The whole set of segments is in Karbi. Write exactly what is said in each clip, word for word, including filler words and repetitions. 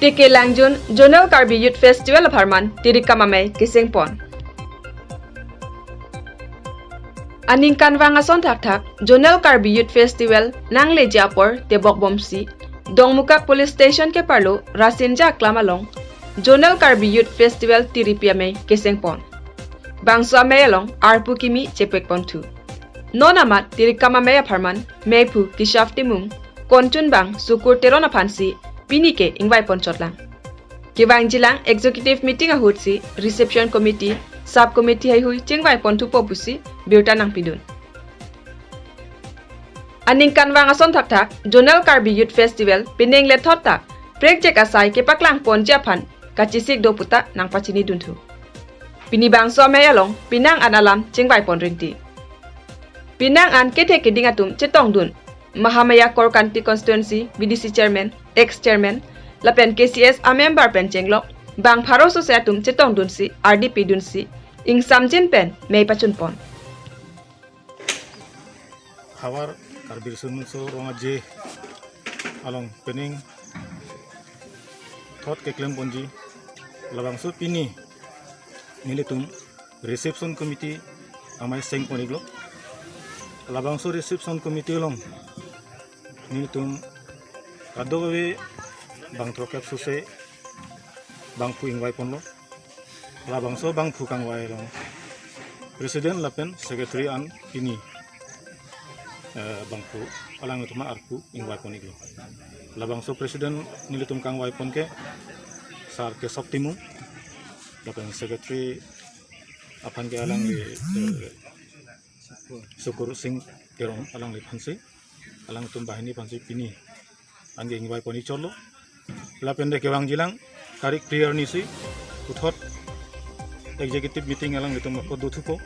Tekelangjun Zonal Karbi Youth Festival apharman tirikam amei kesengpon. Aningkanvang ason thakthak Zonal Karbi Youth Festival nangleji apor tebokbomsi Dongmukak Police Station keparlo Rasinja Aklam along Zonal Karbi Youth Festival tiripi amei kesengpon. Bangso amei along arpu kimi chepekponthu. Non amat tirikam amei apharman meiphu Kishaf Timung, konchunbang Sukur Teron aphansi pini ke ingvaiponchotlang. Kevangjilang executive meeting ahutsi reception committee, sub committee heihui chingvaiponthupo pusi birta nangpidun. Aningkanvang ason thakthak Zonal Karbi Youth Festival pining lethot ta prekjek asai kepaklangponji aphan kachesik do puta nangpachinidunthu. Pini bangso amei along pinang an alam chingvaipon rinti. Pinang an kethe keding atum chetongdun Mahamaya Korkanthi Constituency B D C Chairman, ex Chairman, lapen K C S a member pen chenglok bang pharo sose atum chetongdunsi ardi pidunsi ingsamjin pen mei pachunpon. Havar Karbi Riso Nimso Rong Aje along pining thot keklemponji labangso pini nelitum reception committee amei sengpon-iklo. Labangso reception committee along nelitum kadokave bang throkep sose bangphu ingvaiponlo. Labangso bangphu kangvai along president lapen secretary an pini, eh, bangphu alanglitum arpu ingvaipon-iklo. Labangso president nelitum kangvaipon ke Sar Kesop Timung, lapen secretary aphan ke alangli, eh, Sukur Sing Teron alangliphansi, alangtum banghini aphansi pini anke ingvaipon-ikchotlo. Lapen de kevangjilang tarik phli arnisi puthot executive meeting alanglitum apot dothupo.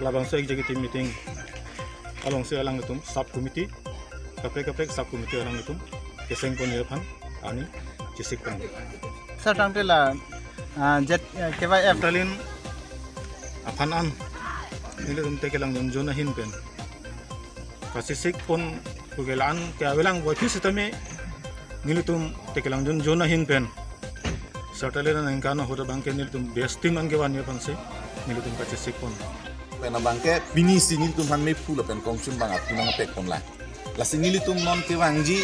Labangso executive meeting alongsi alanglitum sub committee, kaprek kaprek sub committee alanglitum kesengponji aphan ani chesikpon. Sir, tangte la, ah, Z, eh, K Y F. Talin aphan an nelitum Tekelangjun zone ahin pen kachesikpon puke la-an ke avelang voiphit sitame nelitum Tekelangjun zone ahin pen Saturday na ningkan ahut abangke nelitum best team anke vanji aphansi nelitum kachesikpon. Pen abangke pinisi nelitum aphan meiphu lapen kongchunbang atum nangpekponlang. Lasi nelitum non kevangji,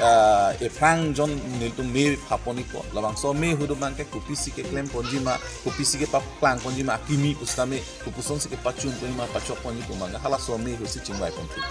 ah, ephrang zone nelitum mei phapon-ikpo. Labangso mei ahut abangke kopisi keklemponji ma, kopisi kepaklangponji ma, akimi pusitame kopusonsi kepachunponji ma, pachokponji pu ma, halaso mei ahutsi chingvaiponthu.